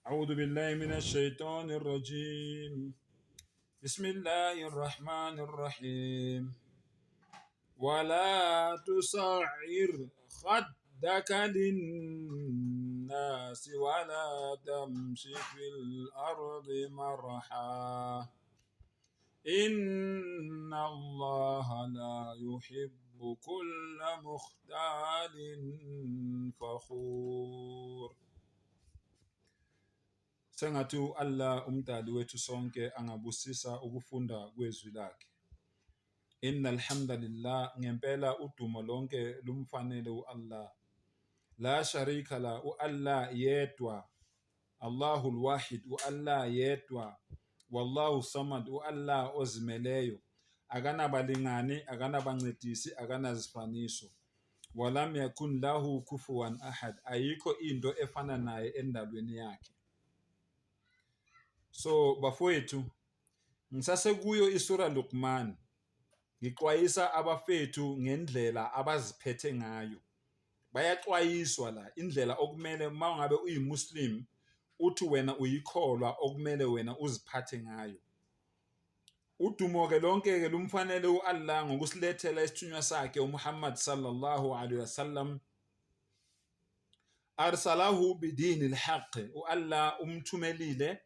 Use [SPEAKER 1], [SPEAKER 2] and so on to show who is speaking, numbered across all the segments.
[SPEAKER 1] أعوذ بالله من الشيطان الرجيم بسم الله الرحمن الرحيم ولا تصعر خدك للناس ولا تمش في الأرض مرحا إن الله لا يحب كل مختال فخور. Sengathi u-Allah umdali wethu sonke angabusisa ukufunda kwezwi lakhe. Inna alhamdulillah, ngempela udumo lonke lumfanele u-Allah. La sharika la, u-Allah yedwa. Allahu alwahid, u-Allah yedwa. Wallahu samad, u-Allah ozimeleyo. Akanabalingani, akanabancedisi, akanazifaniso. Walam yakun lahu kufuwan ahad, ayikho into efana naye endalweni yakhe. So bafowethu, ngisasekuyo isura Luqman, ngixwayisa abafethu ngendlela abaziphethe ngayo. Bayaxwayiswa la indlela okumele uma ngabe uyiMuslim uthi wena uyikholwa okumele wena uziphathe ngayo. Udumo-ke lonke-ke lumfanele u-Allah ngokusilethela isithunywa sakhe uMuhammad sallallahu alaihi wasallam. Arsalahu bidini alhaq, u-Allah umthumelile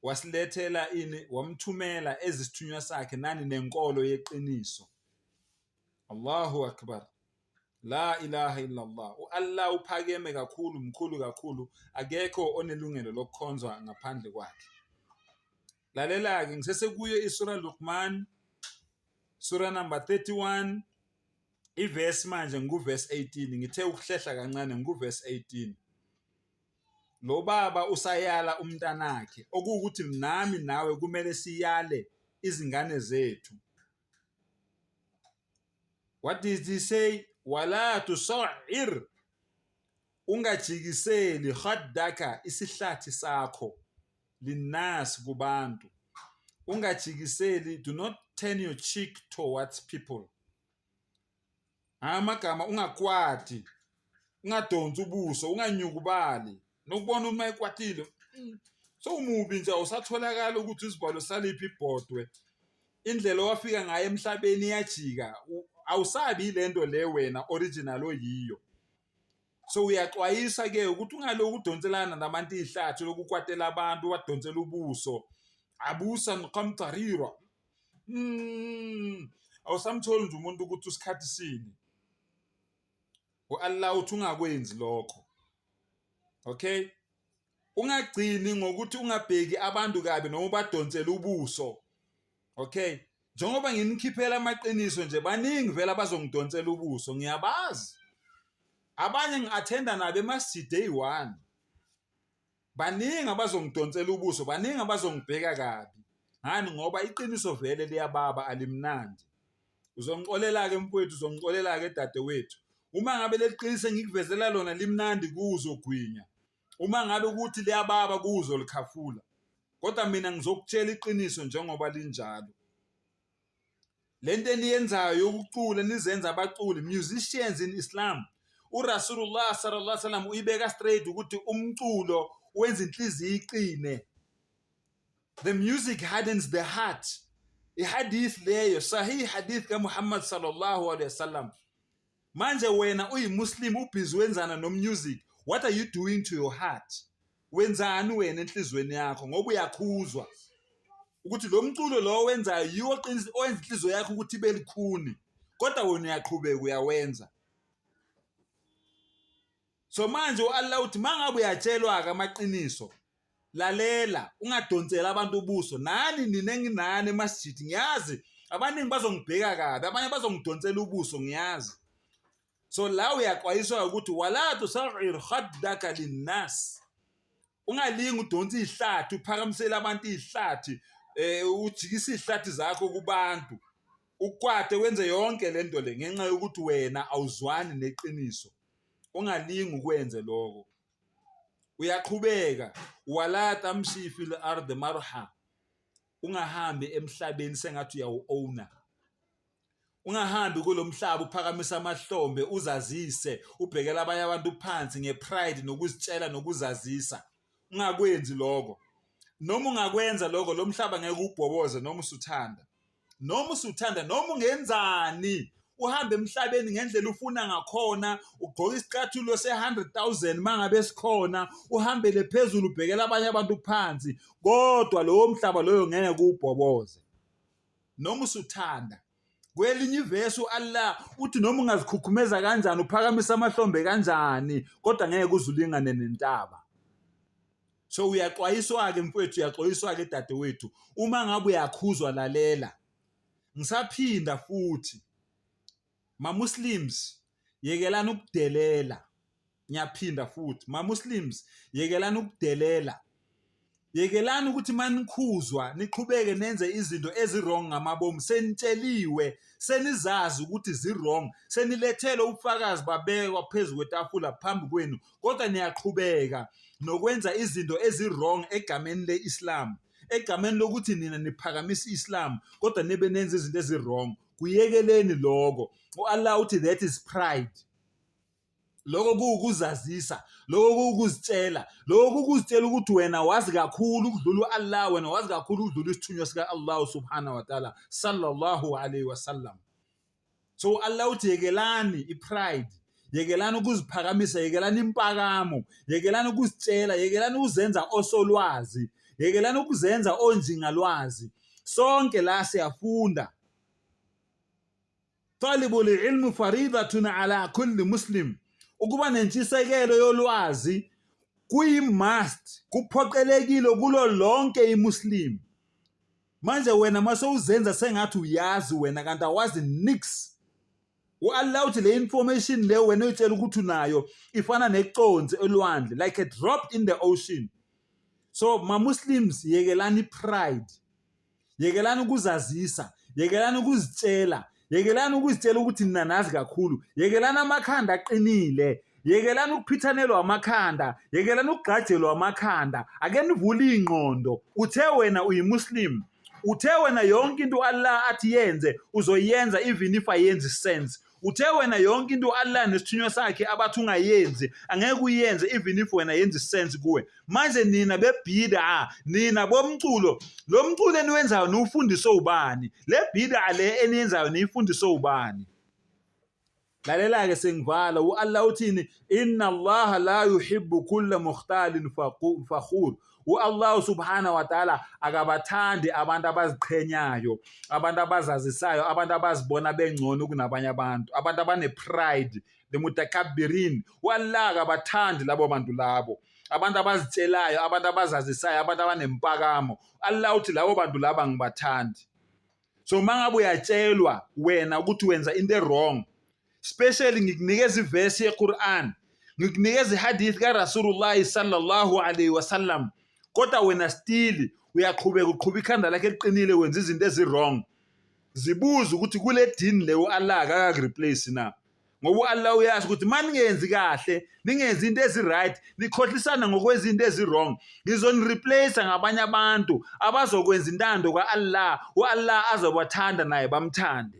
[SPEAKER 1] wasilethela ini, wamthumela ezisithunywa sakhe nani nenkolo yeqiniso. Allahu akbar, la ilaha illa Allah. U-Allah uphakeme kakhulu, mkhulu kakhulu, akekho onelungelo lokukhonzwa ngaphandle kwakhe. Lalela-ke, ngisesekuyo isura Luqman, sura number 31, ivesi manje ngikuvesi 18, ngithe ukuhlehla kancane ngikuvesi 18. Lo baba usayala umntanakhe, okuwukuthi nami nawe kumele siyale izingane zethu. What did he say? Wala tusa'ir, ungajikiseli khaddaka, isihlathi sakho, linnas, kubantu. Ungajikiseli, do not turn your cheek towards people. Amagama, ungakwati, ungadonsi ubuso, unganyukubali. Nokubona uma ekwatile sowumubi nje, awusatholakala ukuthi isivalo saliphi ibhodwe. Indlela owafika ngayo emhlabeni iyajika, awusabi lento le wena original oyiyo. So uyaxwayisa ke ukuthi ungaloku udonselana nabantu ihlathi lokukwatela abantu, wadonsela ubuso. Abusa qamtarira. Awusamtholi nje umuntu ukuthi usikhathi sini. U-Allah uthi ungakwenzi lokho. Okay? Ungagcini ngokuthi ungabheki abantu kabi noma ubadonsele ubuso. Okay? Njengoba nginikhiphela amaqiniso nje, baningi vele abazongidonsela ubuso, ngiyabazi. Abanye ngi-attenda nabo emasjid eyi-1. Baningi abazongidonsela ubuso, baningi abazongibheka kabi. Ngani? Ngoba iqiniso vele liyababa, alimnandi. Uzongixolela-ke mfowethu, uzongixolela-ke dadewethu. Uma ngabe leli qiniso engikuvezela lona limnandi kuwe uzogwinya. Uma ngabe ukuthi liyababa kuwe uzolikhafula. Kodwa mina ngizokutshela iqiniso njengoba linjalo. Lento eniyenzayo yokucula, nizenza abaculi, musicians in Islam, uRasulullah sallallahu alaihi wasallam uyibeka straight ukuthi umculo wenza inhliziyo iqine. The music hardens the heart. Ihadith leyo, sahih hadith kaMuhammad sallallahu alaihi wasallam. Manje wena uyiMuslim ubhizi wenzana no music. What are you doing to your heart? Wenzani wena enhlizweni yakho? Ngoba uyakhuzwa ukuthi lo mculo lo wenzayo yiwo oqinisa owenza inhliziyo yakho ukuthi ibe likhuni, kodwa wena uyaqhubeka uyawenza. So manje u-Allah uthi mangabe uyatshelwa-ke amaqiniso, lalela, ungadonseli abantu ubuso. Nani nina enginani emasjidi, ngiyazi abaningi bazongibheka kabi, abanye bazongidonsela ubuso, ngiyazi. So la uyaxwayiswa ukuthi wala tusa'ir khaddaka linnas, ungalingi udonse ihlathi, uphakamisele abantu ihlathi, ujikise ihlathi zakho kubantu, ukwate wenze yonke lento le ngenxa yokuthi wena awuzwani neqiniso. Ungalingi ukwenze lokho. Uyaqhubeka, wala tamshi fil ard marha, ungahambi emhlabeni sengathi uyawu-owner. Ungahambi kulo mhlaba uphakamisa amahlombe uzazise, ubhekela abanye abantu phansi ngepride nokuzitshela nokuzazisa. Ungakwenzi lokho. Noma ungakwenza lokho, lo mhlaba ngeke ubhoboze noma usuthanda. Noma usuthanda, noma ungenzani, uhambe emhlabeni ngendlela ufuna ngakhona, ugqoke isicathulo se-100,000 mangabe sikhona, uhambele phezulu ubhekela abanye abantu phansi, kodwa lowo mhlaba loyo ngeke uwubhoboze. Noma usuthanda. Kwelinye ivesi u-Allah uthi noma ungazikhukhumeza kanjani, uphakamisa amahlombe kanjani, kodwa ngeke uze ulingane nentaba. So uyaxwayiswa-ke mfowethu, uyaxwayiswa-ke dadewethu, uma ngabe uyakhuzwa lalela. Ngisaphinda futhi, ma-Muslims yekelani ukudelela. Ngiyaphinda futhi, ma-Muslims yekelani ukudelela. Yekelani ukuthi manikhuzwa niqhubeke nenze izinto ezi-wrong ngamabomu. Senitsheliwe, senizazi ukuthi zi-wrong, senilethelwe ubufakazi babekwa phezu kwetafula phambi kwenu, kodwa niyaqhubeka nokwenza izinto ezi-wrong egameni le-Islam, egameni lokuthi nina niphakamisa i-Islam, kodwa nibe nenza izinto ezi-wrong. Kuyekeleni lokho. U-Allah uthi that is pride. Lokho kuwukuzazisa, lokho kuwukuzitshela, lokho kukuzitshela ukuthi wena wazi kakhulu ukudlula u-Allah, wena wazi kakhulu ukudlula isithunywa sika-Allah subhanahu wa ta'ala sallallahu alayhi wasallam. So u-Allah uthi yekelani i-pride, yekelani ukuziphakamisa, yekelani impakamo, yekelani ukuzitshela, yekelani ukuzenza osolwazi, yekelani ukuzenza onjingalwazi. Sonke la siyafunda. Talibul ilmu faridatun ala kulli muslim, ukuba nentshisekelo yolwazi kuyi-must, kuphoqelekile kulo lonke imuslim. Manje wena mase uzenza sengathi uyazi wena kanti awazi nix. U-Allah uthi le information le wena oyitshela ukuthi unayo ifana neconsi elwandle, like a drop in the ocean. So ma-Muslims yekelani pride. Yekelani ukuzazisa, yekelani ukuzitshela, yekelani ukuzitshela ukuthi nina nazi kakhulu, yekelani amakhanda aqinile, yekelani ukuphithanelwa amakhanda, yekelani ukugqajelwa amakhanda. Ake nivule iy'ngqondo. Uthe wena uyimuslim, uthe wena yonke into u-Allah athi yenze uzoyenza even if ayenzi sense. Uthe wena yonke into u-Allah nesithunywa sakhe abathi ungayenzi angeke uyenze even if wena yenza isense kuwe. Manje nina bebid'a, nina bomculo, lo mculo eniwenzayo niwufundiswe ubani? Le bid'a le eniyenzayo niyifundiswe ubani? Lalela-ke sengivala, u-Allah uthini? Inna Allaha la yuhibbu kulla mukhtalin fakhur. U-Allah subhanahu wa ta'ala akabathandi abantu abaziqhenyayo, abantu abazazisayo, abantu abazibona bengcono kunabanye abantu, abantu abane-pride, the mutakabbirin. U-Allah akabathandi labo bantu labo, abantu abazitshelayo, abantu abazazisayo, abantu abanempakamo. Allah uthi labo bantu laba ngibathandi. So uma ngabe uyatshelwa wena ukuthi wenza into e-wrong, especially ngikunikeza ivesi yeQur'an, ngikunikeza ihadith kaRasulullah sallallahu alaihi wasallam, kodwa wena still uyaqhubeka uqhuba ikhanda lakhe eliqinile wenza izinto ezi-wrong. Zibuze ukuthi kule dini le u-Allah akakakureplace na? Ngoba u-Allah uyazi ukuthi uma ningenzi kahle, ningenzi into ezi-right, nikhohlisana ngokwenza into ezi-wrong, ngizonireplace ngabanye abantu abazokwenza intando ka-Allah, u-Allah azobathanda naye bamthande.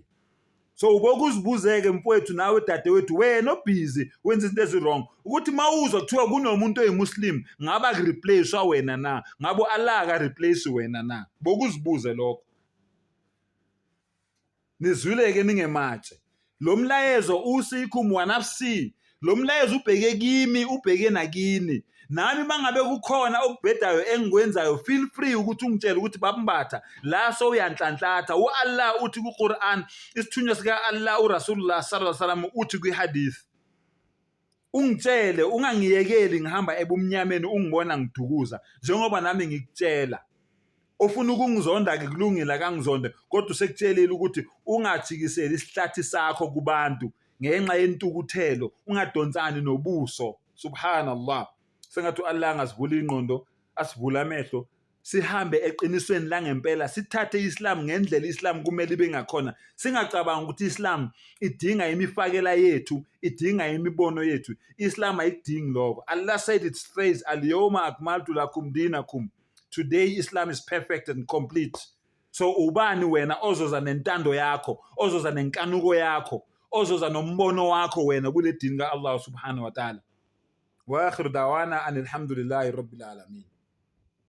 [SPEAKER 1] So ubokuzibuze-ke mfowethu nawe dadewethu, wena obhizi wenza izinto ezi-wrong, ukuthi uma uzwa kuthiwa kunomuntu oyimuslim, ngabe akureplace-wa wena na? Ngabe u-Allah akareplace wena na? Bokuzibuze lokho. Nizwile-ke ningematshe. Lo mlayezo usikum wa nafsi, lo mlayezo ubheke kimi, ubheke nakini. Nami uma ngabe kukhona okubhedayo engikwenzayo, feel free ukuthi ungitshele ukuthi babumbatha la sowuyanhlanhlatha. U-Allah uthi ku-Quran, isithunywa sika-Allah uRasulullah sallallahu alaihi wasallam uthi kwi-hadith, ungitshele ungangiyekeli ngihamba ebumnyameni ungibona ngidukuza njengoba nami ngikutshela. Ofuna ukungizonda-ke kulungile akangizonde, kodwa usekutshelile ukuthi ungajikiseli isihlathi sakho kubantu ngenxa yentukuthelo, ungadonsani nobuso. Subhanallah. Sengathi u-Allah angasivula ingqondo, asivule amehlo, sihambe eqinisweni langempela, sithathe i-Islam ngendlela i-Islam kumele ibe ngakhona. Singacabangi ukuthi i-Islam idinga imifakela yethu, idinga imibono yethu. I-Islam ayikudingi lokho. Allah said it straight, al-yawma akmaltu lakum dinakum. Today Islam is perfect and complete. So ubani wena ozoza nentando yakho, ozoza nenkanuko yakho, ozoza nombono wakho wena kule dini ka-Allah subhanahu wa ta'ala. Wa akhiru dawana anilhamdulillahi rabbil alamin.